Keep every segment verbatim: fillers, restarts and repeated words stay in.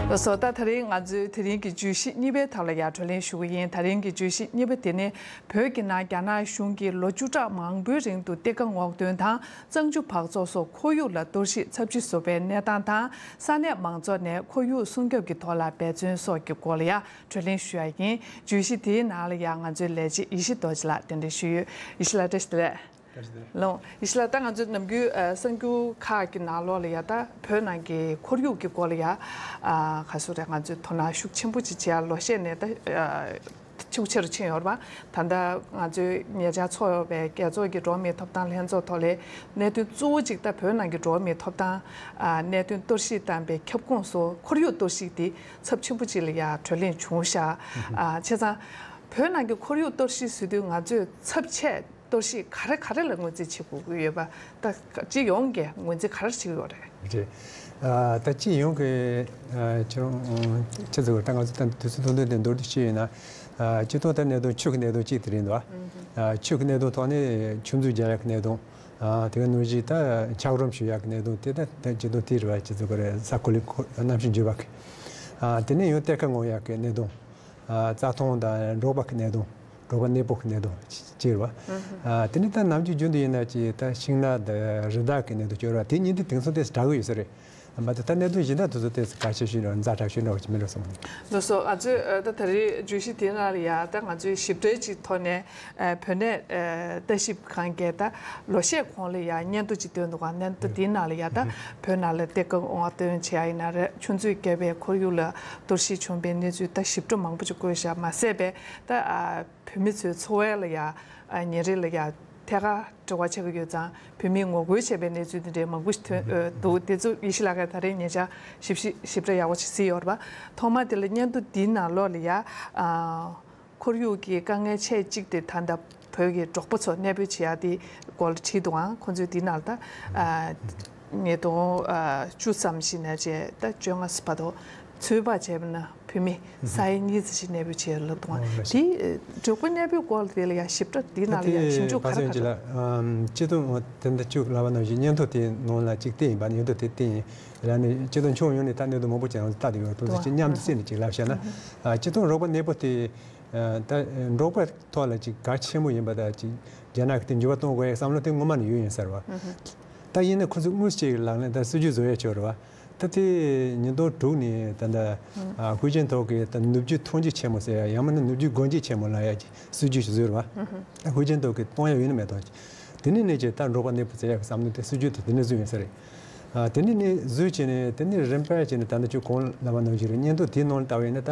ལགས་སོ། ད་དེ་རིང་ང་ཚོའི་དེ་རིང་གི་བརྗོད་གཞི་གཉིས་པའི་ཐོག་ལ་ཡང་གྲོས་གླེང་ཞུ་གི་ཡིན། དེ་རིང་གི་བརྗོད་གཞི་གཉིས་པ་དེ་ནི་བོད་ཀྱི་ནང་རྒྱ་ནག་གཞུང་གིས་ལོ་བཅུ་ཕྲག་མང་པོའི་རིང་དུ་གཏེར་ཁ་སྔོག་འདོན་དང་གཙང་ཆུ་སྦགས་བཙོག་སོགས་ཁོར་ཡུག་ལ་གཏོར་བཤིག་ཚབས་ཆེ་བཟོ་བའི་གནས་སྟངས་དང་། ས་གནས་མང་ཚོགས་ནས་ཁོར་ཡུག་སྲུང་སྐྱོབ་ཀྱི་ཐོག་ལ་འབད་བརྩོན་སོགས་ཀྱི་སྐོར་ལ་ཡང་གྲོས་གླེང་ཞུ་ཡ་ཡིན། བརྗོད་གཞི་དེའི་ནང་ལ་ཡང་ང་ཚོའི་ལས་བྱེད་ཡེ་ཤེས་རྡོ་རྗེ་ལགས་གདན་འདྲེན་ཞུས་ཡོད། ཡེ་ཤེས་ལགས་བཀྲ་ཤིས་བདེ་ལེགས། ལགས་སོ། ཡེ་ཤེས་ལགས། ད་ང་ཚོ་ནམ་རྒྱུན་ཨ་གསར་འགྱུར་ཁག་གི་ནང་ལོགས་ལ་ཡ་ད་བོད་ནང་གི་ཁོར་ཡུག་གི་སྐོར་ལ་ཡ་ཨ་ག་ཚོད་རེད། ང་ཚོས་དོ་སྣང་ཤུགས་ཆེན་པོ་ཅིག་བྱེད་ཡ་ལོ་ཤས་ནས་ད་ཨ་ཤུགས་ཆེ་རུ་ཕྱིན་ཡོད་རེད་པ། ད་ལྟ་ང་ཚོའི་ཉེ་ཆར་ཚོགས་ཡོད་པའི་རྒྱལ་ཚོགས་ཀྱི་འགྲོ་བ་མིའི་ཐོབ་ཐང་ལྷན་ཚོགས་ཐོག་ལ་གནད་དོན་གཙོ་བོ་གཅིག་ད་བོད་ནང་གི་འགྲོ་བ་མིའི་ཐོབ་ཐང་ཨ་གནད་དོན་གཏོར་བཤིག་བཏང་པའི་ཁྱབ་ཁོངས་སུ་ཁོར་ཡུག་གཏོར་བཤིག་དེ་ཚབས་ཆེན་པོ་ཅིག་ལ་ཡ་གྲོས་གླེང་བྱུང་ཤག་ཨ་བྱས་ཙང་བོད་ནང་གི་ཁོར་ཡུག་གཏོར་བཤིག་ཟེར་དུས་ང་ཚོས་ཚབས་ཆེ་གཏོར་བཤིག་ག་རེ་ག་རེ་ལ་ངོས་འཛིན་བྱེད་དགོས་ཀྱི་ཡོད་པ། ད་སྤྱི་ཡོངས་ཀྱི་ངོས་འཛིན་ག་རེ་བྱེད་ཀྱི་ཡོད་རེད། རེད། ཨ་ད་སྤྱི་ཡོངས་ཀྱི་ཨ་ཁྱོད་རང་ཁྱེད་ཚོ་ད་ང་ཚོ་ད་དུས་ཚོད་ཐུང་ཐུང་དེ་མདོར་བསྡུས་ཅིག་ཡིན་ན། ཨ་སྤྱི་ཐོག་ད་གནད་དོན་ཆུ་གི་གནད་དོན་གཅིག་དེ་རེད་འདུག་ཨ་ཆུ་གི་གནད་དོན་ཐོག་ནས་ཆུ་མཛོད་རྒྱག་ཡག་གི་གནད་དོན། ཨ་དེ་ག་ནང་བཞིན་ད་འཁྱགས་རོམ་བྱུང་ཡག་གི་གནད་དོན་དེ་ད་ད་སྤྱི་ཐོག་དེ་རེད་པ། སྤྱི་ཚོགས་ཀྱི་རེད། ས་ཁོ་ལི་ཁོ་གནམ་གཤིས་འགྱུར་བ་གི། ཨ་དེ་ནས་ཡང་གཏེར་ཁ་སྔོག་ཡག་གི་གནད་དོན། ཨ་རྩྭ་ཐང་དང་འབྲོག་པ་གི་གནད་དོན། འབྲོག་པ་གནས་སྤོ་གི་གནད་དོན་ཅིག་རེད་པ། ཨ་དེ་ནི་ད་ནམ་རྒྱུན་རྒྱུན་དུ་ཡིན་ན་ཅིག་ད་ཤིང་ནགས་དང་རི་དྭགས་ཀྱི་གནད་དོན་སྐྱོར་བ་དེ་གཉིས་དེ་དེང་སང་ཏོག་ཙམ་དྲག་གི་ཡོད་ས་རེད། མ་གཏོགས་ད་གནད་དོན་གཞན་དག་དེ་ཚོ་ཏོག་ཙམ་གལ་ཆེ་ཤོས་འདྲ་བ་ཛ་དྲག་ཤོས་འདྲ་བ་ཅིག་མིན་འགྲོ་བསམ་གི་འདུག་ལགས་སོ། ང་ཚོས་ཨ་ད་ད་རེས་བརྗོད་གཞི་དེའི་ནང་ལ་ཡ་ད་ང་ཚོས་ཞིབ་ཕྲའི་ཅིག་ཐོག་ནས་ཨ་བོད་གནས་ཨ་ལྟ་ཞིབ་ཁང་གིས་ད་ལོ་ཤས་གོང་ལ་ཡ་སྙན་ཐོ་ཅིག་བཏོན་འདུག་ག་སྙན་ཐོ་དེའི་ནང་ལ་ཡ་ད་བོད་ནང་ལ་གཏེར་ཁ་སྔོག་འདོན་བྱེད་ཡ་ཡིན་ན་རེད། ཆུ་མཛོད་བརྒྱབ་པའི་ཁོར་ཡུག་ལ་གཏོར་བཤིག་བྱུང་བའི་གནས་ཚུལ་ད་ཞིབ་ཕྲ་མང་པོ་ཅིག་བཀོད་བཞག་མ་ཟད་པའི་ད་ཨ་བོད་མི་ཚོའི་འཚོ་བ་ལ་ཡ་ཨ་ཉིན་རེ་ལ་ཡ་ཐད་ཀར་འབྲེལ་བ་བྱེད་ཀྱི་ཡོད་ཙང་། བོད་མིས་ངོ་རྒོལ་བྱས་པའི་གནས་ཚུལ་འདི་འདྲའི་མང་པོ་ཞིག་ཐོན་ཨ་འདུག་དེ་ཚོ་ཡེ་ཤེས་ལགས་ཀྱིས་ད་རེས་ཉེ་ཆར་ཞིབ་ཞིབ་ཞིབ་ཕྲ་ཡག་པོ་ཞིག་གཟིགས་ཡོད་རེད་པ། ཐོག་མ་དེ་ལ་སྙན་ཐོ་འདིའི་ནང་ལོགས་ལ་ཡ་ཨ་ཁོར་ཡུག་གི་དཀའ་ངལ་ཆེས་གཅིག་དེ་ད་ལྟ་བོད་ཀྱི་འབྲོག་པ་ཚོ་གནས་སྤོས་བྱེད་ཡག་དེ་སྐོར་ལ་བྲིས་འདུག་ཨང་། ཁོང་ཚོས་འདིའི་ནང་ལ་ད་ཨ་ཉིས་སྟོང་ཨ་བཅུ་ཙམ་ཞིག་ནས་བྱས་ད་བཅོ་ལྔ་བར་དུ་ཚོད་དཔག་བྱས་པ་ན། བོད་མི་ས་ཡ་གཉིས་ཙམ་ཞིག་གནས་སྤོས་བྱས་ལབ་འདུག་ཨང་། ཨོ་ལགས་སོ། དེ་འབྲོག་པ་གནས་སྤོས་སྐོར་དེ་ལ་ཡང་ཞིབ་ཕྲ་དེའི་ནང་ལ་ཡང་ཞིབ་འཇུག་ག་རེ་ག་རེ། ཨམ་སྤྱི་དོན་དེ་འདྲ་བཅུག་ལབ་པ་ནང་བཞིན་སྙན་ཐོ་དེའི་ནང་ལ་གཅིག་བལྟས་ཡིན་པ། སྙན་ཐོ་དེ་བལྟས་ཡིན་ལ་ནི་སྤྱི་དོན་ཕྱོགས་ཡོངས་ནས་ད་གནད་དོན་མང་པོ་ཅིག་ང་ཚོ་ལྟ་དེ་ཡོད་དུས་ཚོད་ཅིག་མཉམ་དུ་བསྲེས་ནས་ཅིག་ལབ་བྱས་ན། ཨ་སྤྱི་དོན་རོགས་པ་གནས་སྤོ་དེ་ཨ་ད་འབྲོག་པ་ཐོག་ལ་ཅིག་གལ་ཆེན་པོ་ཡིན་པ་དང་ཅིག་རྒྱ་ནག་གིས་དེ་འགྱུར་བ་གཏོང་དགོས་ཡ་བསམ་བློ་དེ་སྔོན་མ་ནས་ཡོད་ཡིན་ཟེར་བ། ད་ཡིན་ན་ཁོ་ཚོས་དངོས་སུ་ཅིག་ལག་ལེན་ད་སྲིད་ཇུས་བཟོ་ཡ་ཆོག་རེད་བ། ད་དེ་ཉིས་སྟོང་དྲུག་ནས་ད་ལྟ་ཨ་ཧུའེ་ཅིན་ཐའོ་གིས་ད་ནུབ་རྒྱུད་ཐོན་སྐྱེད་ཆེན་མོ་ཟེར་ཡ་ཡང་མིན་ན་ནུབ་རྒྱུད་སྒོ་འབྱེད་ཆེན་མོ་ལབ་ཡ་ཅིག་སྲིད་ཇུས་ཤིག་བཟོས་རེད་བ། ད་ཧུའེ་ཅིན་ཐའོ་གིས་གཏོང་ཡ་ཡོད་ན་མེད་དོ། དེ་ནས་ནས་ཅིག་ད་འབྲོག་པ་གནས་སྤོ་ཟེར་ཡ་གི་བསམ་བློ་དེ་སྲིད་ཇུས་དེ་དེ་ནས་བཟོས་ཡོད་ས་རེད། ཨ་དེ་ནས་ནས་བཟོས་བྱས་ནས་དེ་ནས་རིམ་པས་བྱས་ནས་ད་ལྟ་ཁྱོད་གོང་ལབ་པ་ནང་བཞིན་རེད། སྙན་ཐོ་དེའི་ནང་ལ་ལྟ་བ་ཡིན་ན་ད་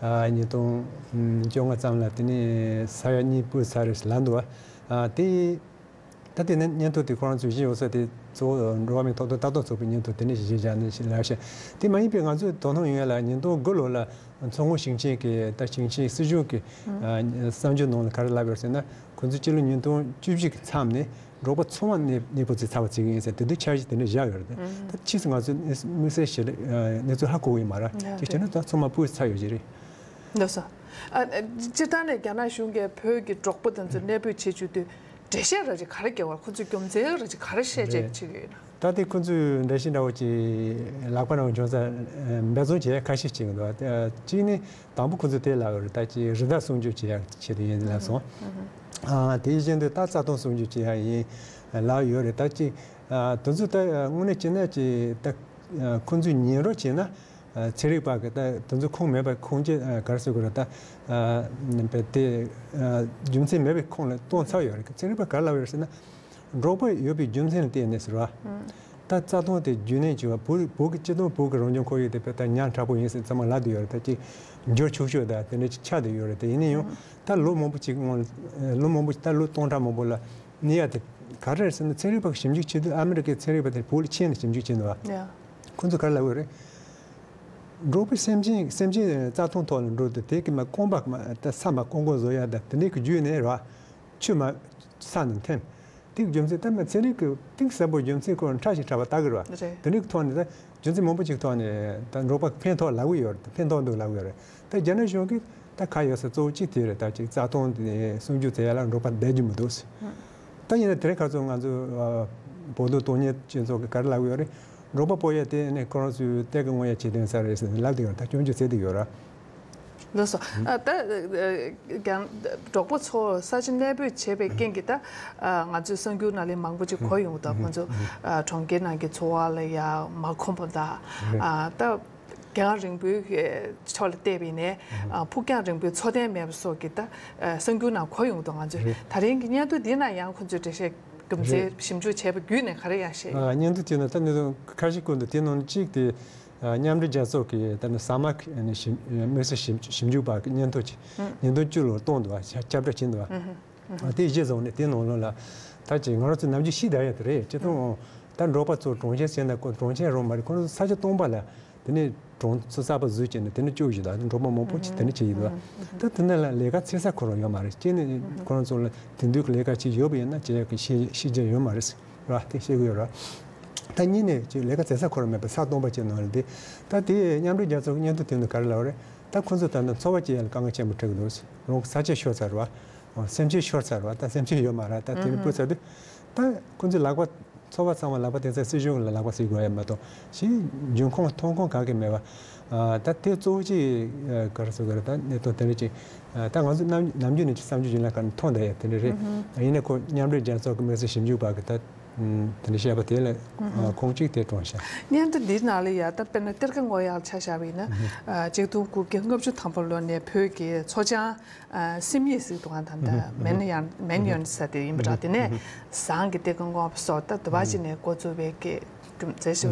ཨ་ཉིས་སྟོང་བཅོ་ལྔ་ཙམ་ལ་དེ་ནས་ས་ཡ་གཉིས་སྤོས་ཚར་རེད་ལབ་འདུག་བ། ཨ་དེ། ད་དེ་ནས་སྙན་ཐོ་དེ་ཁོ་རང་ཚོས་བཞེས་ཡོད་ས་དེ་གཙོ་བོ་འགྲོ་བ་མིའི་ཐོབ་ཐང་ལྟ་རྟོག་ཚོགས་པས་སྙན་ཐོ་དེ་ནས་བཞེས་བཞག་ནས་ལབ་ཤག་དེ་མ་ཡིན་པའི་ང་ཚོས་དོ་སྣང་ཡོང་ཡ་ལ་ཉིས་སྟོང་དགུ་ལོ་ལ་མཚོ་སྔོན་ཞིང་ཆེན་གྱི་ད་ཞིང་ཆེན་སྲིད་གཞུང་གི་ཨ་གསར་འགྱུར་ནང་ལ་ག་རེ་ལབ་ཡོད་ཟེར་ན། ཁོ་ཚོས་སྤྱི་ལོ་ཉིས་སྟོང་བཅུ་བཞི་གི་མཚམས་ནས་འབྲོག་པ་ཚང་མ་གནས་གནས་སྤོ་ཚེ་ཚར་བ་བརྩི་གི་ཡིན་ཟེར་དེ་དུས་འཆར་གཞི་དེ་འདྲ་བཞག་ཡོད་རེད། ད་ཕྱིས་སུ་ང་ཚོས་དམིགས་བསལ་ཞིག་གནས་ཚུལ་ཧ་གོ་གི་ཡོད་མ་རེད། དེ་བྱས་ན་ད་ཚང་མ་སྤོས་ཚར་ཡོད་ཀྱི་རེད། ལགས་སོ། ཨ་སྤྱིར་བཏང་ནས་རྒྱ་ནག་གཞུང་གིས་བོད་ཀྱི་འབྲོག་པ་དེ་ཚོ་གནས་སྤོས་བྱེད་བཅུག་དུས་འགྲེལ་བཤད་ར་ཅིག་ག་རེ་བརྒྱབ་པ། ཁོ་ཚོས་རྒྱུ་མཚན་ར་ཅིག་ག་རེ་བཤད་བྱས་བྱེད་ཀྱི་ཡོད་ན། ད་ལྟའི་ཁོ་ཚོས་འགྲེལ་བཤད་འདྲ་བོ་ཅིག་ལག་པ་ནང་འབྱོར་ས་འབད་བརྩོན་བྱེད་ཡ་ཁ་ཤས་ཅིག་འདུག་ཨ་གཅིག་ནི་དང་པོ་ཁོ་ཚོས་དེ་ལབ་ཡོད་རེད། ད་ཅིག་རི་དྭགས་སྲུང་སྐྱོབ་བྱེད་ཡ་ཆེད་དུ་ཡིན་ལབ་སོང་། ཨ་དེ་བཞིན་དུ་ད་རྩྭ་ཐང་སྲུང་སྐྱོབ་བྱེད་ཡ་ཡིན་ལབ་ཡོད་རེད། ད་ཅིག་ཨ་དེ་ཚོ་ད་དངོས་གནས་བྱས་ན་ཅིག་ད་ཁོ་ཚོས་ཉན་རོགས་བྱས་ན། ཚན་རིག་པ་གི་ད་དེ་ཚོ་ཁུངས་མེད་པ་ཁུངས་སྐྱེལ་ག་རེ་ཟེར་དགོས་རེད། ད་དེ་རྒྱུ་མཚན་མེད་པའི་ཁུངས་ལ་གཏོང་ཚར་ཡོད་རེད། ཚན་རིག་པ་ག་རེ་ལབ་ཡོད་རེད་ཟེར་ན། འབྲོག་པ་ཡོད་པའི་རྒྱུ་མཚན་ལ་བརྟེན་ནས་ཟེར་བ། ད་རྩྭ་ཐང་དེ་རྒྱུན་གནས་བྱས་པ་བོད་བོད་ཀྱི་སྤྱི་དང་བོད་ཀྱི་རང་བྱུང་ཁོར་ཡུག་དེ་དཔེ་ད་ཉག་ཕྲ་པོ་ཡིན་ཟེར་ཚང་མ་ལབ་བསྡད་ཡོད་རེད། ད་ཅིག་འགྱུར་ཆོག་ཆོག་ད་དེ་འདྲ་ཅིག་ཆགས་བསྡད་ཡོད་རེད། དེ་ཡིན་ན་ཡང་ད་ལོ་མང་པོ་ཅིག་སྔོན་ལ་ལོ་མང་པོ་ད་ལོ་སྟོང་ཕྲག་མང་པོ་ལ་གནས་ཡ་དེ་ག་རེ་རེད་ཟེར་ན། ཚན་རིག་པ་གིས་ཞིབ་འཇུག་བྱེད་དུས་ཨ་མི་རི་ཀའི་ཚན་རིག་པ་དེ་བོད་ལ་ཕྱིན་ནས་ཞིབ་འཇུག་བྱས་འདུག་བ། ཡ། ཁོ་ཚོས་ག་རེ་ལབ་ཡོད་རེད། འབྲོག་པའི་སེམས་ཅན་སེམས་ཅན་རྩྭ་ཐང་ཐོག་ལ་འགྲོ་དུས་དེ་གི་མ་རྐང་པ་མ་ད་ས་མ་རྐང་རྐང་བཟོ་ཡ་ད་དེ་འདྲའི་གི་བརྒྱུད་ནས་ར་ཆུ་མ་ས་ནས་འཐེན། དེ་གི་རྒྱུ་མཚན་ད་མ་ཚན་རིག་གི་གཏིང་ཟབ་པོའི་རྒྱུ་མཚན་ཁོ་ཕྲ་ཞིང་ཕྲ་བ་ལྟ་གི་རེད་བ། རེད། དེ་འདྲའི་གི་ཐོག་ནས་ད་རྒྱུ་མཚན་མང་པོ་ཅིག་ཐོག་ནས་ད་འབྲོག་པ་ཕན་ཐོགས་ལབ་གི་ཡོད་རེད། ཕན་ཐོགས་འདུག་ལབ་གི་ཡོད་རེད། ད་རྒྱ་ནག་གཞུང་གིས་ད་ཁ་ཡོད་ས་གཙོ་བོ་གཅིག་དེ་རེད། ད་ཅིག་རྩྭ་ཐང་དེ་སྲུང་སྐྱོབ་བྱེད་ཡ་ལ་འབྲོག་པ་བསྡད་རྒྱུ་མི་འདུག་ཟེར། ད་ཡིན་ན་དེ་རིང་ཁ་སང་ང་ཚོ་ཨ་བོད་དོན་དོན་གཉེར་ཅན་ཚོ་གིས་ག་རེ་ལབ་གི་ཡོད་རེད། འབྲོག་པ་སྤོ་ཡ་དེ་ནི་ཁོ་རང་ཚོའི་གཏེར་ཁ་སྔོག་ཡ་བྱེད་དོན་ས་རེད་ཟེར་ནས་ལབ་བསྡད་ཡོད་རེད། ད་སྐྱོན་བརྗོད་བྱས་བསྡད་ཡོད་རེད། ལགས་སོ། ཨ། ད་ཨ། ཀྱང་འབྲོག་པ་ཚོ་ས་ཆ་གནས་སྤོས་བྱས་པའི་རྐྱེན་གྱིས་ད་ཨ། ང་ཚོའི་གསར་འགྱུར་ནང་ལ་མང་པོ་ཅིག་གོ་ཡོང་གི་འདུག་ཁོང་ཚོ་ཨ། གྲོང་ཁྱེར་ནང་གི་འཚོ་བ་ལ་ཡ་མ་ཁོམ་པ་དང་། ཨ། ད་གྱང་རིང་པོའི་ཕྱོགས་ལ་བལྟས་པ་ཡིན་ནའི་ཨ། ཕུགས་རྒྱང་རིང་པོའི་འཚོ་རྟེན་མེད་པ་སོགས་ཀྱི་ད་ཨ། གསར་འགྱུར་ནང་གོ་ཡོང་གི་འདུག་ང་ཚོས་ད་རིང་གི་སྙན་ཐོ་འདི་ནང་ཡང་ཁོང་ཚོས་འགྲེལ་བཤད་རྒྱུ་མཚན་ཞིབ་འཇུག་བྱས་པ་བརྒྱུད་ནས་ག་རེ་ཡང་བཤད་ཡོད། ཨ། སྙན་ཐོ་དེ་ནང་ད་གནད་དོན་ཁ་ཤས་བཀོད་འདུག་དེ་ནང་གཅིག་དེ། ཨ། མཉམ་འབྲེལ་རྒྱལ་ཚོགས་ཀྱི་ད་ནི་ས་དམག་གི་དམིགས་བསལ་ཞིབ་ཞིབ་འཇུག་པ་གི་སྙན་ཐོ་ཅིག་ཉིས་སྟོང་བཅུ་ལོར་བཏོན་འདུག་ཁྱབ་བསྒྲགས་བྱས་འདུག་དེ་གཞིར་བཟུང་ནས་དེ་ནང་ལོགས་ལ་ད་ཅིག་ང་རང་ཚོ་ནམ་རྒྱུན་ཤེས་བསྡད་ཡ་དེ་རེད། སྤྱིར་བཏང་ད་འབྲོག་པ་ཚོ་གྲོང་ཁྱེར་ཟེར་ན་ཁོ་གྲོང་ཁྱེར་རང་མ་རེད། ཁོ་རང་ཚོ་ས་ཆ་སྟོང་པ་ལ་དེ་ནས་གྲོང་ཚོ་གསར་པ་བཟོས་བྱས་ནས་དེ་ནས་བཅུག་བཞིན་འདུག་འབྲོག་པ་མང་པོ་ཅིག་དེ་ནས་བྱས་ཡོད་འདུག་ད་དེ་ནང་ལ་ལས་ཀ་བྱེད་ས་ཁོ་རང་ཡོད་མ་རེད། སྐྱེས་ནས་ཁོ་རང་ཚོ་ལ་དེང་དུས་ཀྱི་ལས་ཀ་ཅིག་ཡོད་པ་ཡིན་ན་བྱེད་ཡ་གི་ཤེས་ཤེས་རྒྱ་ཡོད་མ་རེད། ར་དེ་བཤད་གི་ཡོད་ར། ད་གཉིས་ནས་ཅིག་ལས་ཀ་བྱེད་ས་ཁོ་རང་མེད་པ་ས་སྟོང་པ་ཅིག་ནང་ལ་འདི། ད་དེ་མཉམ་འབྲེལ་རྒྱལ་ཚོགས་ཀྱི་སྙན་ཐོ་དེ་ནི་ག་རེ་ལབ་རེད། ད་ཁོ་ཚོ་ད་ནི་འཚོ་བ་སྐྱེལ་ཡ་ལ་དཀའ་ངལ་ཆེན་པོ་འཕྲད་གི་འདུག་རང་གི་ས་ཆ་ཤོར་ཚར་བ། སེམས་ཅན་ཤོར་ཚར་བ། ད་སེམས་ཅན་ཡོད་མ་རེད། ད་དེ་ནི་སྤུ་ཚར་དུས། ད་ཁོ་ཚོའི་ལག་པ་འཚོ་བ་ཚང་མ་ལག་པ་དེ་ཚོ་སྲིད་གཞུང་ལ་ལག་པ་ཟེར་དགོས་ཡ་མ་གཏོགས་ཞིག་འབྱུང་ཁུངས་ཐོན་ཁུངས་ག་གེ་མེད་པ། ད་དེ་གཙོ་བོ་ཅིག་ག་རེ་ཟེར་དགོས་རེད། ད་གནད་དོན་དེ་འདྲ་ཅིག་ད་ང་ཚོ་ནམ་ནམ་རྒྱུན་ནས་ཅིག་བསམ་ཚུལ་ཅིག་ལ་ག་ནས་མཐོང་བསྡད་ཡ་དེ་འདྲ་རེད། ཡིན་ནའི་ཁོ་མཉམ་འབྲེལ་རྒྱལ་ཚོགས་ཀྱི་དམིགས་བསལ་ཞིབ་འཇུག་པ་གི་ད་དེ་འདྲ་བཤད་པ་དེ་ལ་ཁུངས་གཅིག་དེ་དྲངས་ཤག་སྙན་ཐོ་འདིའི་ནང་ལ་ཡ་ད་དཔེར་ན་གཏེར་ཁ་སྔོག་ཡག་ཆ་བཞག་པ་ཡིན་ན། ཨ། ཆིག་སྟོང་དགུ་བརྒྱ་ལྔ་བཅུ་ཐམ་པ་ལོ་ནས་བོད་ཀྱི་མཚོ་བྱང་། ཨ། སིམ་ཡིག་ཟེར་འདུག་ག་ད་ལྟ་མེན་ཡོན་མེན་ཡོན་ས་དེ་ཡིན་པ་འདྲ། དེ་ནས་ཟངས་ཀྱི་གཏེར་ཁ་སྔོག་པ་སོགས་ད་དུ་བ་ཅིག་ནས་འགོ་བཙུགས་པའི་གི་རྒྱུ་མཚན་ཞིག་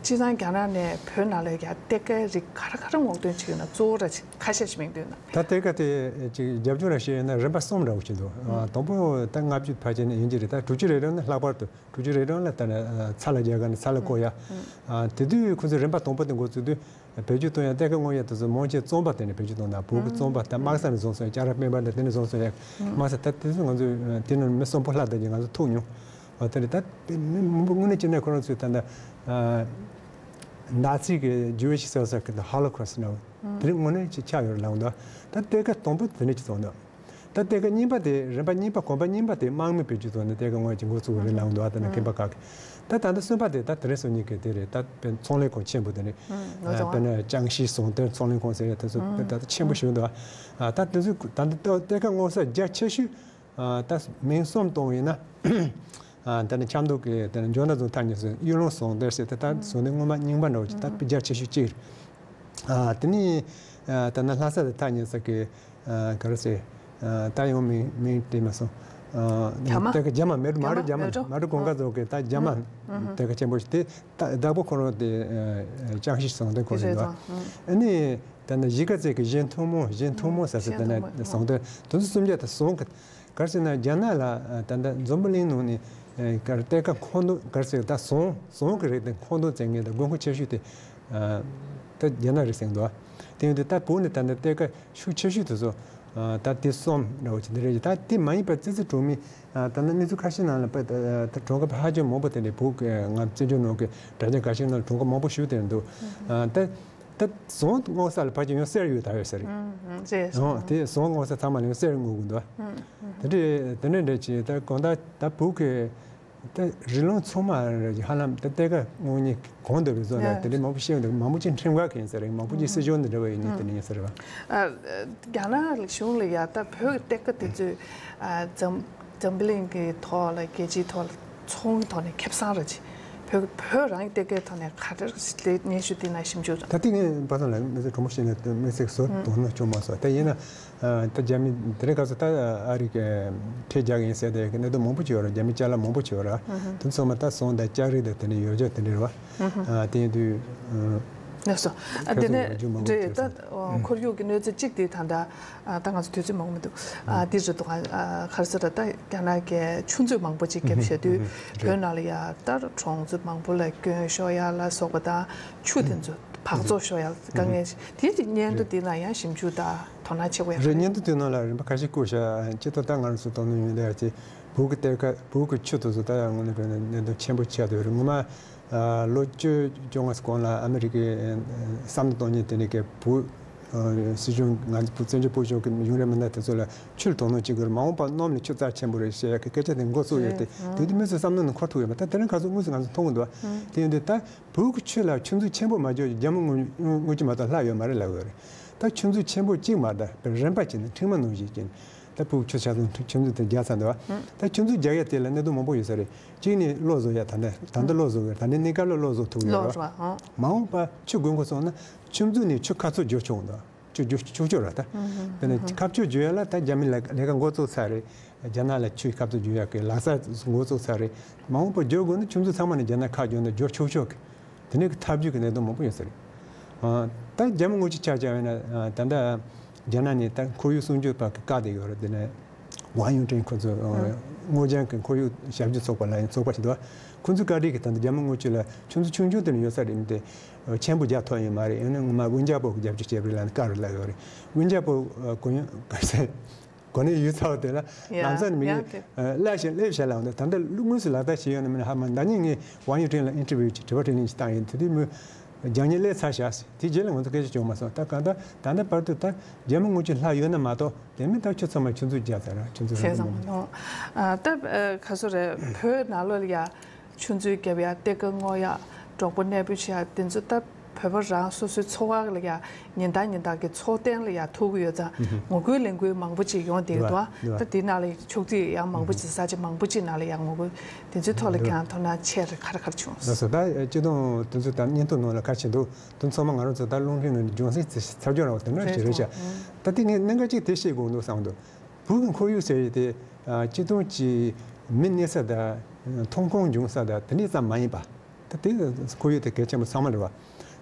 སྤྱིར་བཏང་རྒྱ་ནག་ནས་བོད་ནང་ལ་ཡ་གཏེར་ཁའི་རིགས་ག་རེ་ག་རེ་སྔོག་འདོན་བྱེད་ཀྱི་ཡོད་ན་གཙོ་བོ་ར་ཅིག་ཁ་ཤས་ཤིག་མིང་བཏོན་ན། ད་གཏེར་ཁ་དེ་ཅིག་རྒྱབ་ལྗོངས་ལ་བཤད་ཡོད་ན་རིམ་པ་གསུམ་འདྲ་བོ་ཞིག་འདུག་ཨ། དང་པོ་ད་ལྔ་བཅུ་ཕལ་ཆེར་ནས་ཡིན་གྱི་རེད། ད་དྲུག་ཅུ་རེ་གྲངས་ནས་ལྷག་པར་དུ། དྲུག་ཅུ་རེ་གྲངས་ལ་ལྟ་ན་ཚྭ་ལ་རྒྱག་ག་ནས་ཚྭ་ལ་བརྐོ་ཡ། ཨ། དེ་དུས་ཁོ་ཚོས་རིམ་པ་དང་པོ་དེ་འགོ་བཙུགས་དུས་བེད་སྤྱོད་གཏོང་ཡ་གཏེར་ཁ་སྔོག་ཡ་དེ་ཚོ་མང་ཆེ་བཙོན་པ་དེ་ནས་བེད་སྤྱོད་གཏོང་ན་བོད་ཀྱི་བཙོན་པ་དང་དམག་ས་ནས་བཟུང་སོང་ཡ། ལྕགས་ར་སྤེན་པ་དང་དེ་ནས་བཟུང་སོང་ཡ། དམག་ས་ད་དེ་ཚོ་ང་ཚོས་དེ་ནང་མི་གསོན་པོ་ལྷག་བསྡད་ཀྱི་ང་ཚོ་ཐུག་མྱོང་། འོ་དེ་རེད། ད་དེ་མི་མང་པོ་དངོས་གནས་བྱས་ན་ཁོ་རང་ཚོས་ད་ལྟ་ནཱ་ཚི་གི་Jewish Cells གི་Holocaust ནང་དེ་རིང་དངོས་གནས་ཅིག་ཆགས་ཡོད་རེད་ལབ་འདུག་ད་གཏེར་ཁ་དང་པོ་དེ་འདྲ་ཅིག་བཙོང་འདུག་ད་གཏེར་ཁ་གཉིས་པ་དེ་རིམ་པ་གཉིས་པ་གོམ་པ་གཉིས་པ་དེ་དམག་མི་བེད་སྤྱོད་བཏང་ནས་གཏེར་ཁ་དངོས་ཀྱི་འགོ་བཙུགས་པ་རེད་ལབ་འདུག་ད་ནི་ཁྱིམ་པ་ཁག་གིས། ད་ད་ལྟ་གསུམ་པ་དེ་ད་དེ་རིང་སང་ཉིན་གྱི་དེ་རེད། ད་དཔེར་ན་ཚོང་ལས་ཁང་ཆེན་པོ་དེ་རེད། ཨ། དཔེར་ན་ཅང་ཤིས་ཟོང་ཐོན་ཚོང་ལས་ཁང་ཟེར་ཡ་དེ་ཚོ་ད་ད་ཆེན་པོ་ཞིག་འདུག་ད་དེ་ཚོ་ད་ལྟ་གཏེར་ཁ་དངོས་ས་རྒྱ་ཆེ་ཤོས། ཨ། ད་མིང་གསུམ་བཏོན་ཡིན་ན། ཨ། ད་ནི་ཆབ་མདོ་གི་ད་ནི་འཇོ་ན་རྫོང་ཐག་ཉེ་སར་གཡུ་ལུང་ཟོང་ཐོན་ཟེར་ཏེ་ད་ཟོང་ཐོན་སྔོན་མ་རྙིང་པ་འདྲ་བོ་ཅིག་ད་རྒྱ་ཆེ་ཤོས་གཅིག་རེད། ཨ། དེ་ནས་ཨ། ད་ནི་ལྷ་ས་དང་ཐག་ཉེ་ས་གི། ཨ། ག་རེ་ཟེར། ཨ། ད་ཡང་མིང་མིང་དྲན་མ་སོང་། ཨ། རྒྱ་མ། གཏེར་ཁ་རྒྱ་མ་མལ་གྲོ་མལ་གྲོ་རྒྱ་མ་མལ་གྲོ། མལ་གྲོ་གོང་དཀར་རྫོང་གི་ད་རྒྱ་མ་གཏེར་ཁ་ཆེན་པོ་ཞིག་དེ་ད་བདག་པོ་ཁོ་རང་དེ། ཨ། ཅང་ཤིས་ཟོང་ཐོན་ཁོ་རེད་འདུག་ཨ་ནི་ད་ནི་གཞིས་ཀ་རྩེ་གི་གཞན་ཐུན་མོང་གཞན་ཐུན་མོང་ཟེར་ཟེར་ད་ནི་ཟོང་ཐོན་དེ་ཚོ་གསུམ་ཆ་ད་ཟོང་གི། ག་རེ་ཟེར་ན་རྒྱ་ནག་ལ་ད་ལྟ་འཛམ་བུ་གླིང་ནང་ནས་ག་རེ་གཏེར་ཁ་མཁོ་འདོན་ག་རེ་ཟེར་ད་ཟོང་ཟོང་གི་རིགས་དེ་མཁོ་འདོན་བྱེད་མཁན་དང་དགོས་མཁོ་ཆེ་ཤོས་དེ་ད་རྒྱ་ནག་རེད་ཟེར་འདུག་དེ་ཡིན་དུས་ད་བོད་ནས་ད་ལྟ་གཏེར་ཁ་ཤུགས་ཆེ་ཤོས་དེ་ཚོ་ད་དེ་གསུམ་འདྲ་བོ་ཅིག་འདི་རེད། ད་དེ་མ་ཡིན་པ་ཙི་ཙི་གྲོང་མི་ད་ལྟ་གནས་ཚུལ་ཁ་ཤས་ནང་ལ་ད་གྲོང་ཁྱེར་ཧ་ཅང་མང་པོ་དེ་འདྲའི་བོད་ཀྱི་ང་བཙན་བྱོལ་ནང་གི་དྲ་རྒྱ་ཁ་ཤས་ནང་ལ་གྲོང་ཁྱེར་མང་པོ་ཞིག་དེ་འདུག་ད། ད་ཟོང་སྔོག་ས་ལ་ཕལ་ཆེར་ཡང་གསེར་ཡོད་ད་ཡོད་ས་རེད། ཨང་། རེད། ཨང་། དེ་ཟོང་སྔོག་ས་ཚང་མ་ལ་ཡང་གསེར་སྔོག་གི་འདུག་དེ་འདྲའི་དེ་འདྲ་འདྲ་ཅིག་ད་གང་ལྟར་ད་བོད་ཀྱི་ད་རི་ལུང་ཚང་མ་ཧ་ལམ་ད་གཏེར་ཁ་སྔོག་མཁན་གང་འདུག་པའི་བཟོ་ལ་དེ་འདྲའི་མང་པོ་ཤེས་འདུག་མང་པོ་ཅིག་ཁྲིམས་འགལ་གྱི་ཡིན་ས་རེད། མང་པོ་ཅིག་སྲིད་སྐྱོང་འདི་འདྲ་བ་ཡིན་ནི་དེ་འདྲ་ཡིན་ས་རེད་བ། ཨ། རྒྱ་ནག་གཞུང་ལ་ཡ་ད་བོད་ཀྱི་གཏེར་ཁ་དེ་ཚོས་ཨ། འཛམ་འཛམ་བུ་གླིང་གི་ཐོག་ལ་རྒྱལ་སྤྱིའི་ཐོག་ལ་ཚོང་གི་ཐོག་ནས་ཁེ་བཟང་ར་ཅིག་བོད་བོད་རང་གི་གཏེར་ཁའི་ཐོག་ནས་ག་རེ་སྙན་ཞུ་དེ་ན་ཞིབ་འཇུག་ད་ལྟ་ངས་པ་སངས་ལ་དམིགས་བསལ་གྲོས་མོལ་བྱས་ན་དམིགས་བསལ་བཟོ་དོན་ནང་བྱུང་མ་སོང་། ད་ཡིན་ན་ད་རྒྱ་མི་དེ་རིང་ཁ་སང་ད་ཨ་རི་གི་ཁྲལ་རྒྱག་གི་ཡིན་ཟེར་ཏེ་གནད་དོན་མང་པོ་བྱས་ཡོད་རེད། རྒྱ་མི་ཅ་ལག་མང་པོ་བྱས་ཡོད་རེད། དེ་ཚང་མ་ད་ཟོང་དང་ལྕགས་རིགས་དང་དེ་འདྲའི་ཡོ་བྱད་དེ་འདྲ་རེད་བ། ཨ། དེ་ཡིན་དུས། ལགས་སོ། ཨ། དེ་ནས་རེད། ད་ཁོར་ཡུག་གི་གནས་ཚུལ་གཅིག་དེ་ད་ལྟ། ཨ། ད་ང་ཚོ་དུས་ཚོད་མང་པོ་མི་འདུག་ཨ། འདི་རེད་འདུག་ཨ། ག་རེ་ཟེར་ད་རྒྱ་ནག་གིས་ཆུ་མཛོད་མང་པོ་ཅིག་བརྒྱབ་བཞག་དུས་བོད་ནང་ལ་ཡ་ད་གྲོང་ཚོ་མང་པོ་ལ་སྐྱོན་ཤོར་ཡ་ལ་སོགས་པ་དང་ཆུ་དེ་ཚོ་འབག་བཙོག་ཤོར་ཡ་དཀའ་ངལ་ཞིག་དེ་སྙན་ཐོ་འདི་ནང་ཡང་ཞིབ་འཇུག་དང་དོ་སྣང་ཆེ་བོ་ཡང་རེད། སྙན་ཐོ་དེ་ནང་ལ་རིམ་པ་ཁ་ཤས་བཀོད་བཞག་སྤྱིར་བཏང་ད་ང་རང་ཚོ་དོ་སྣང་ཡོད་ལ་ཡ་ཅིག་བོད་ཀྱི་གཏེར་ཁ་བོད་ཀྱི་ཆུ་དེ་ཚོ་ད་ཡང་དངོས་གནས་དཔེར་ན་གནད་དོན་ཆེན་པོ་ཆགས་བསྡད་ཡོད་རེད། ངོ་མ། ལོ་བཅུ་བཅོ་ལྔ་གོང་ལ་ཨ་མི་རི་ཀའི་བསམ་བློ་གཏོང་མཁན་དེ་འདྲ་གིས་བོད་ སྲིད་གཞུང་ང་ཚོ་བཙན་བྱོལ་བོད་གཞུང་གི་ཡུན་རིང་མི་སྣ་དེ་ཚོ་ལ་ཆུ་ལ་དོ་སྣང་བྱེད་དགོས་རེད། མ་འོངས་པ་གནམ་ལ་ཆུ་རྩ་ཆེན་པོ་རེད་ཟེར་ཡག་གི་སྐད་ཆ་དེ་མགོ་བཙུགས་ཡོད་དེ། དེ་དུས་མི་ཚོའི་བསམ་བློ་ནང་འཁོར་ཐུབ་ཡོད་མ། ད་དེ་རིང་ཁ་སང་དངོས་སུ་ང་ཚོ་མཐོང་གི་འདུག་བ། དེ་ཡིན་དུས་ད་བོད་ཀྱི་ཆུ་ལ་ཆུ་མཛོད་ཆེན་པོ་མ་བརྒྱབ་རྒྱ་མི་དངུལ་དངུལ་ཆུ་མ་གཏོགས་ལྷག་ཡོད་མ་རེད་ལབ་ཡོད་རེད། ད་ཆུ་མཛོད་ཆེན་པོ་གཅིག་མ་གཏོགས་རིམ་པ་བྱས་ནས་ཁྲིག་མ་ནང་བཞིན་བྱས་ནས་ད་བོད་ཀྱི་ཆུ་ཆ་ཚང་ཆུ་མཛོད་དེ་རྒྱག་ཚར་འདུག་བ། ད་ཆུ་མཛོད་རྒྱག་ཡག་དེ་ལ་གནད་དོན་མང་པོ་ཡོད་ས་རེད། གཅིག་ནས་གློག་བཟོ་ཡག་ད་ལྟ་ད་ལྟ་གློག་བཟོ་གི་རེད། ད་ལྟ་གནས་སྐབས་ལ་གློག་བཟོ་ཐུབ་ཡོད་རེད་བ། མ་འོངས་པ་ཆུ་དགོས་མཁོ་སོང་ན་ཆུ་མཛོད་ནས་ཆུ་ཁ་ཚུར་བརྗོ་ཆོག་འདུག་ཆུ་རྒྱུ་ཆུ་ཆུ་ར་ད། དཔེར་ན་ཁ་ཆུ་རྒྱུ་ཡ་ལ་ད་རྒྱ་མི་ལ་ལས་ཀ་འགོ་བཙུགས་ཚར་རེད། རྒྱ་ནག་ལ་ཆུ་ཁ་ཆུ་རྒྱུ་ཡ་གི་ལག་ས་འགོ་བཙུགས་ཚར་རེད། མ་འོངས་པ་རྒྱུ་དགོས་ན་ཆུ་མཛོད་ཚང་མ་ནས་རྒྱ་ནག་ཁ་རྒྱུ་འདི་རྒྱུ་ཆུ་ཆུ་གི་དེ་ནས་གི་ཐབས་ཇུས་ཀྱི་གནད་དོན་མང་པོ་ཡོད་ས་རེད། ད་རྒྱ་མི་དངུལ་ཆུ་ཆ་ཆ་ཡོད་ན་ད་ལྟ་རྒྱ་ནག་ནས་ད་ཁོར་ཡུག་སྲུང་སྐྱོབ་པ་གི་བཀའ་དེ་ཡོད་རེད། དེ་ནས་ཝང་ཡུན་ཀྲེང་ཁོ་ཚོ་སྔོ་ལྗང་གི་ཁོར་ཡུག་ཞབས་ཞུ་ཚོགས་པ་ལ་ཡང་ཚོགས་པ་ཞིག་འདུག་ཁོ་ཚོའི་བཀའ་དྲིན་གྱིས་ད་ལྟ་རྒྱ་མི་དངུལ་ཆུ་ལ་ཆུ་མཛོད་ཆུང་ཆུང་དེ་ནས་ཡོད་ས་རེད། མི་དེ་ཆེན་པོ་རྒྱག་ཐུབ་ཡོད་མ་རེད། ཡང་ན་ངོ་མ་ཝུན་ཅ་པོ་གི་རྒྱབ་སྐྱོར་བྱས་པ་རེད་ལབ་ན་དཀའ་རེད་ལབ་ཡོད་རེད། ཝུན་ཅ་པོ་གོ་ཡོང་ག་ཚད་གོ་གནས་ཡོད་ཚར་བ་དེ་ལ་ཡ་ལམ་སང་ནས་མི་ཡ་གིས་དེ་སླེབས་བྱས་སླེབས་བྱས་ལབ་འདུག་ད་ལྟ་དངོས་སུ་ལག་བསྟར་བྱས་ཡོད་ན་མིན་ན་ཧ་མ་ཟླ་ཉིན་ངས་ཝང་ཡུན་ཀྲེང་ལ་ཨིན་ཊར་བིའུ་ཅིག་དྲི་བ་དྲིས་ལན་ཅིག་བཏང་ཡིན། དེ་དུས་མོས་རྒྱག་མཁན་སླེབས་ཚར་བཞག་ཟེར། དེ་རྗེས་ལ་ང་ཚོ་སྐད་ཆ་བྱུང་མ་སོང་། ད་གང་ལྟར་ད་ལྟ་བར་དུ་ད་རྒྱ་མི་དངུལ་ཆུ་ལྷག་ཡོད་ན་མ་གཏོགས་དེ་མིན་ད་ཆུ་ཚང་མ་ཆུ་མཛོད་རྒྱག་ཚར་ར་ཆུ་མཛོད་བྱས་ཙང་མ་མཐོང་། ད་ག་སོ་རེད། བོད་ནང་ལོགས་ལ་ཡ་ཆུ་མཛོད་རྒྱབ་ཡ་གཏེར་ཁ་སྔོག་ཡ་འབྲོག་པ་གནས་སྤོ་བྱེད་ཡ་དེ་ཚོ་ད་བོད་པ་རང་སོ་སོའི་འཚོ་བ་ལ་ཡ་ཉིན་ལྟར་ཉིན་ལྟར་གྱི་འཚོ་རྟེན་ལ་ཡ་ཐུག་གི་ཡོད་ཙང་ངོ་རྒོལ་ལས་འགུལ་མང་པོ་ཅིག་ཡོང་བསྡད་འདུག་བ། ད་དེ་ནང་ལ་ཕྱོགས་སྒྲིག་ཡང་མང་པོ་ཅིག་ས་ཆ་མང་པོ་ཅིག་ནང་ལ་ཡང་ངོ་རྒོལ་དེ་ཚོའི་ཐོག་ལ་ཀྱང་དོ་སྣང་ཆེ་རེ་ག་རེ་ག་རེ་བྱུང་སོང་། ལགས་སོ། ད་སྤྱི་དོན་དེ་ཚོ་ད་བརྙན་ཐུང་ནང་ལ་ག་རེ་བྱས་འདུག་དེ་ཚང་མ་ང་རང་ཚོ་ད་རླུང་འཕྲིན་ནང་རྒྱུན་སྲིང་ཚར་རྒྱུ་རང་བ་དེ་འདྲ་ཞིག་རེད་ཤག་ད་དེ་ངས་གནད་འགག་ཅིག་དེ་བཤད་དགོས་འདུག་བསམ་འདུག་བོད་ཀྱི་ཁོར་ཡུག་ཟེར་ཡས་དེ་སྤྱི་དོན་གྱི་མི་གནས་ས་དང་ཐོན་ཁུངས་འབྱུང་ས་དང་དེ་འདྲ་ཙམ་མ་ཡིན་པ། ད་དེ་ཁོར་ཡུག་དེ་གལ་ཆེན་པོ་ཚང་མ་རེད་བ།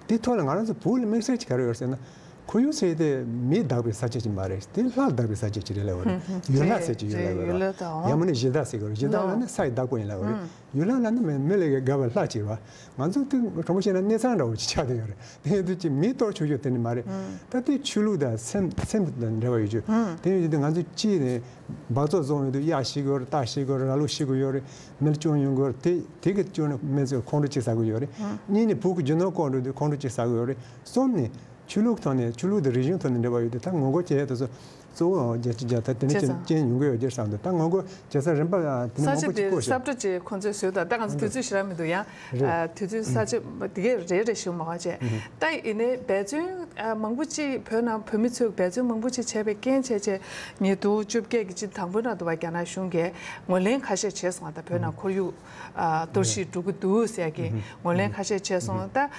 དེའི་ཐོག་ལ་ང་རང་ཚོ་བོད་ལ་དམིགས་བསལ་གྱི་ག་རེ་ཡོད་ཟེར་ན། ཁོར་ཡུག་ཟེར་དེ་མིས་བདག་པའི་ས་ཆ་ཅིག་མ་རེད། དེ་ལྷས་བདག་པའི་ས་ཆ་ཅིག་རེད་ལབ་པ་རེད། ཡུལ་ལྷ་ཟེར་གྱི་ཡོད་ལབ་པ་རེད། ཡུལ་ལྷ་དང་། ཡང་མིན་ན་གཞི་བདག་ཟེར་གྱི་རེད། གཞི་བདག་ལབ་ན་ས་ཡི་བདག་པོ་ཡིན་ལབ་པ་རེད། ཡུལ་ལྷ་ལབ་ན་མི་མི་ལ་དགའ་བའི་ལྷ་ཅིག་རེད་བ། ང་ཚོ་དེ་དྲང་པོ་བཤད་ན་གནས་ཚང་འདྲ་བོ་ཅིག་ཆགས་བསྡད་ཡོད་རེད། དེ་ཡིན་དུས་ཅིག་མིས་གཏོར་ཆོག་རྒྱུ་དེ་ནི་མ་རེད། ད་དེ་ཆོས་ལུགས་དང་སེམས་སེམས་དང་འབྲེལ་བ་ཡོད་རྒྱུ། དེ་ཡིན་དུས་ང་ཚོ་གཅིག་ནས་འབག་བཙོག་བཟོ་ཡོང་དུས་གཡག་ཤི་གི་ཡོད་རེད། རྟ་ཤི་གི་ཡོད་རེད། ར་ལུག་ཤི་གི་ཡོད་རེད། མི་ལ་སྐྱོན་ཡོང་གི་ཡོད་རེད། དེ་དེ་གི་སྐྱོན་ནི་མི་ཚོས་ཁོང་ཁྲོ་ཅིག་ཟ་གི་ཡོད་རེད། གཉིས་ནས་བོད་ཀྱི་རྒྱུ་ནོར་བཀོག་འགྲོ་དུས་ཁོང་ཁྲོ་ཅིག་ཟ་གི་ཡོད་རེད། གསུམ་ནས་ཆོས་ལུགས་ཐོག་ནས་ཆོས་ལུགས་དང་རིག་གཞུང་ཐོག་ནས་འབྲེལ་བ་ཡོད་དུས་ད་ངོ་རྒོལ་བྱེད་ཡས་དེ་ཚོ་གཙོ་བོ་རྒྱལ་སྤྱི་རྒྱལ་ད་དེ་འདྲ་བྱས་ཙང་རྐྱེན་ཡོང་གི་ཡོད་རྒྱུ་བསམ་འདུག་ད་ངོ་རྒོལ་བྱེད་ས་རིམ་པ་དེ་ནས་ས་མང་པོ་ཆ་ཅིག་བཀོད་དེ་ཤག་སབ་ཏྲ་ཅིག་ཁོང་ཚོས་བཟོས་དང་། ད་ང་ཚོ་དུས་ཚོད་ཞེ་དྲག་མི་འདུག་ཡང་རེད། དུས་ཚོད་ས་ཆ་དེ་གས་རེ་རེ་ཞིག་མང་བ་བྱས། ད་ཡིན་ནའི་འབད་བརྩོན་མང་པོ་ཅིག་བོད་ནང་བོད་མི་ཚོས་འབད་བརྩོན་མང་པོ་ཅིག་བྱས་པའི་རྐྱེན་བྱས་བྱས་ཉིས་སྟོང་བཅོ་བརྒྱད་ཀྱི་སྤྱི་ཟླ་དང་པོའི་ནང་དུ་བ་རྒྱ་ནག་གཞུང་གིས་ངོས་ལེན་ཁ་ཤས་བྱས་སོང་། ད་བོད་ནང་ཁོར་ཡུག་གཏོར་བཤིག་འགྲོ་གི་འདུག་ཟེར་གྱི་ངོས་ལེན་ཁ་ཤས་བྱས་སོང་། ད་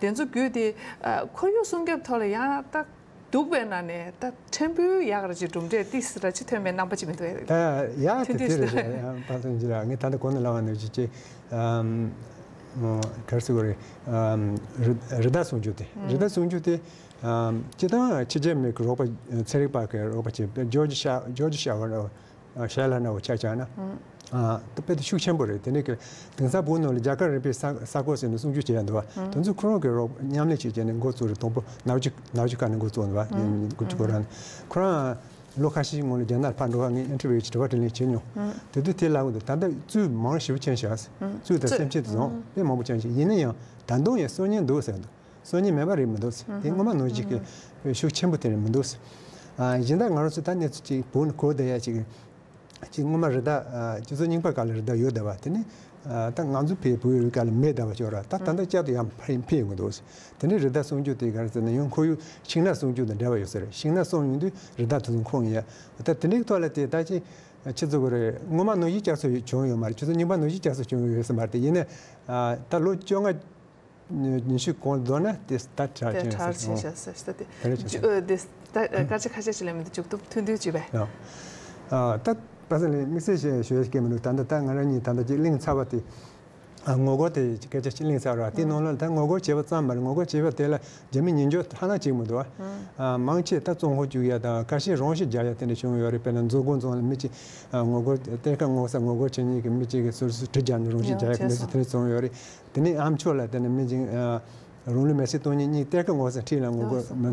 དེ་ཚོ་བརྒྱུད་དེ་ཁོར་ཡུག་སྲུང་སྐྱོབ་ཐོག་ལ་ཡང་ད། སྡུག་པའི་ནང་ནས་ད་ཕྲན་བུ་ཡག་ར་ཅིག་གྲུབ་འབྲས་ཏིས་ར་ཅིག་ཐོན་པའི་རྣམ་པ་ཅིག་མི་འདུག་ཨེ། ད་ཡག་དེ་དེ་རེད་ཤག་ཕ་སང་ཅི་ལ་ངས་ད་ལྟ་གོང་ནས་ལབ་པ་ནང་བཞིན་ཅིག་ག་རེ་ཟེར་དགོས་རེད། རི་རི་དྭགས་སྲུང་སྐྱོབ་དེ་རི་དྭགས་སྲུང་སྐྱོབ་དེ་སྤྱི་བཏང་ཕྱི་རྒྱལ་མི་གི་རོགས་པ་ཚན་རིག་པ་གི་རོགས་པ་བྱས་ཇོར་ཇི་ཤ་ཇོར་ཇི་ཤ་བར། ཤ་ལ་ན་བ་ཆ་ཆ་ན། ཨ་ད་དཔེ་དེ་ཤུགས་ཆེན་པོ་རེད། དེ་ནས་གི་དེང་སང་བོད་ནང་ལ་རྒྱ་གར་རིག་པའི་ས་ས་གོ་ཟེར་ནས་སྲུང་སྐྱོབ་བྱེད་ཡ་འདུག་བ། དེ་ཚོ་ཁོ་རང་གི་རོགས་མཉམ་ལས་བྱེད་བྱས་ནས་འགོ་བཙུགས་རེད། དང་པོ་ནག་ཆུ་ནག་ཆུ་ཁ་ནས་འགོ་བཙུགས་འདུག་བ། དགུ་བཅུ་གོ་རང་ཁོ་རང་ལོ་ཁ་ཤས་སྔོན་ལ་རྒྱ་ནག་ལ་ཕར་འགྲོ་བ་ངས་ཨིན་ཊར་བིའུ་ཅིག་དྲི་བ་དྲིས་ལན་བྱེད་མྱོང་། དེ་དུས་དེ་ལབ་འདུག་ད་ལྟ་གཙོད་མང་ཞེ་པོ་ཅན་བཞག་གཙོད་དང་སེམས་ཅན་དེ་ཚོ་དཔེ་མང་པོ་ཅན་ཞིག་ཡིན་ན་ཡང་ད་དུང་ཡང་གསོན་ཉེན་འདུག་ཟེར་འདུག་གསོན་ཉེན་མེད་པ་རེད་མི་འདུག་ཟེར། དེ་སྔོན་མ་ནང་བཞིན་གྱི་ཤུགས་ཆེན་པོ་དེ་རེད་མི་འདུག་ཟེར། ཨ་གཞན་དག་ང་རང་ཚོ་ད་གནས་ཚུལ་ཅིག་བོད་ནས་གོ་བསྡད་ཡ་ཅིག་ཅིག་སྔོན་མ་རི་དྭགས་ཨ་སྤྱི་ཚོགས་རྙིང་པ་སྒང་ལ་རི་དྭགས་ཡོད་བསྡད་པ་དེ་ནས་ཨ་ད་ང་ཚོ་བོད་བོད་རིགས་སྒང་ལ་མེད་བསྡད་པ་ཅིག་ཡོད་ར། ད་ད་ལྟ་བསྐྱར་དུ་ཡང་འཕེལ་འཕེལ་ཡོང་གི་འདུག་ཟེར། དེ་ནས་རི་དྭགས་སྲུང་སྐྱོབ་དེ་ག་རེ་ཟེར་ན་ཡང་ཁོར་ཡུག་ཤིང་ནགས་སྲུང་སྐྱོབ་དང་འབྲེལ་བ་ཡོད་ས་རེད། ཤིང་ནགས་སྲུང་ཡོང་དུས་རི་དྭགས་དེ་ཚོ་འཁོན་ཡ། ད་དེ་འདྲའི་ཐོག་ལ་དེ་ད་ཅིག་ཆི་ཟེར་དགོས་རེད། སྔོན་མ་ནང་བཞིན་བསྐྱར་གསོ་བྱུང་ཡོད་མ་རེད། སྤྱི་ཚོགས་རྙིང་པ་ནང་བཞིན་བསྐྱར་གསོ་བྱུང་ཡོད་ས་མ་རེད། དེ་ཡིན་ནའི་ཨ་ད་ལོ་བཅོ་ལྔ་ཉི་ཤུ་གོང་མདོར་ན་དེ་ད་དྲག་དེ་ཅན་དྲག་ཟེར་ཆེ་ཤག་ཟེར་ཤག་དེ་དེ་རེད་ཆེ་ཤག་ཨ་དེ་ད་སྐར་ཆ་ཁ་ཤས་ཤིག་ལས་མི་འདུག་མཇུག་སྡོམ་ཐུང་ཐུང་བྱས་པས། ཡ། ཨ་ད་པ་སེ་ལེ་དམིགས་བསལ་ཞེས་ཞུ་ཡ་སྐད་མི་འདུག་ད་ལྟ་ད་ང་རང་གཉིས་ད་ལྟ་ཅིག་གླེང་ཚར་བ་དེ་ཨ་ངོ་རྒོལ་དེ་སྐད་ཆ་ཅིག་གླེང་ཚར་བ་དེ་ནང་ལ་ད་ངོ་རྒོལ་བྱས་པ་ཙམ་མ་རེད། ངོ་རྒོལ་བྱས་པ་དེ་ལ་རྒྱ་མི་ཉན་རྒྱུ་ཐ་ན་གཅིག་མི་འདུག་ཨ། ཨ་མང་ཆེ་ད་བཙོན་ཁང་བཅུག་ཡ་དང་ཁ་ཤས་རང་ཤི་རྒྱག་ཡ་དེ་འདྲ་བྱུང་ཡོད་རེད། དཔེར་ན་མཛོ་སྒོ་རྫོང་ལ་མི་གཅིག་ཨ་ངོ་རྒོལ་གཏེར་ཁ་སྔོག་ས་ངོ་རྒོལ་བྱེད་མཁན་གྱི་མི་གཅིག་གིས་སོ་སོ་གྲི་རྒྱག་ནས་རང་ཤི་རྒྱག་ཡ་གི་གནས་ཚུལ་དེ་འདྲ་བྱུང་ཡོད་རེད། དེ་ནས་ཨ་མཆོག་ལ་དེ་ནས་མི་གཅིག་ཨ། རང་ལུས་མེར་སྲེག་གཏོང་མཁན་གཉིས་གཏེར་ཁ་ངོ་ས་ཁྲིད་ལ་ངོ་རྒོལ་མེར་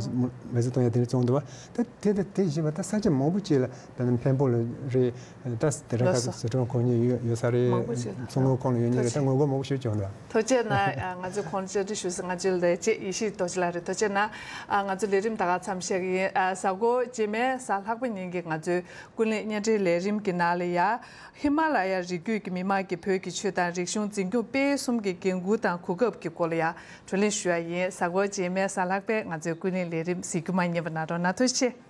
མེར་སྲེག་གཏོང་ཡ་དེ་འདྲ་བཙོང་འདུག་བ། ད་དེ་དང་དེ་བཞིན་པ་ད་ས་ཆ་མང་པོ་ཅིག་ལ་ད་ནི་འཕན་པོ་ལ་རེད། ད་དེ་རིང་ཁ་སང་ཟི་ཁྲོན་ཁོ་གཉིས་ཡོད་ཡོད་ས་རེད། མཚོ་སྔོན་ཁོངས་ལ་ཡོད་མཁན་རེད། ད་ངོ་རྒོལ་མང་པོ་ཞིག་བྱུང་འདུག་ཐུགས་རྗེ་གནང་། ང་ཚོས་ཁོང་ལ་བཅར་འདྲི་ཞུས་ཟིན། ང་ཚོའི་ལས་བྱེད་ཡེ་ཤེས་རྡོ་རྗེ་ལགས་རེད། ཐུགས་རྗེ་གནང་། ང་ཚོ་ལས་རིམ་ད་ག་མཚམས་བཞག་གི་ཡིན། གཟའ་འཁོར་རྗེས་མའི་གཟའ་ལྷག་པ་ཉིན་གྱི་ང་ཚོའི་ཀུན་གླེང་བརྙན་འཕྲིན་ལས་རིམ་གྱི་ནང་ལ་ཡ། ཧི་མ་ལ་ཡ་རི་རྒྱུད་ཀྱི་མི་དམངས་ཀྱི་བོད་ཀྱི་ཆོས་དང་རིག་གཞུང་འཛིན་སྐྱོང་སྤེལ་གསུམ་གྱི་འགན་འཁུར་དང་གོ་སྐབས་ཀྱི་སྐོར་ལ་ཡ་བགྲོ་གླེང་ཞུ་ཡ་ཡིན། གཟའ་འཁོར་རྗེས་མའི་གཟའ་ལྷག་པའི་ང་ཚོའི་ཀུན་གླེང་ལས་རིམ་གཟིགས་རྒྱུ་མ་བསྙེལ་བ་གནང་རོགས་གནང་། ཐུགས་རྗེ་ཆེ།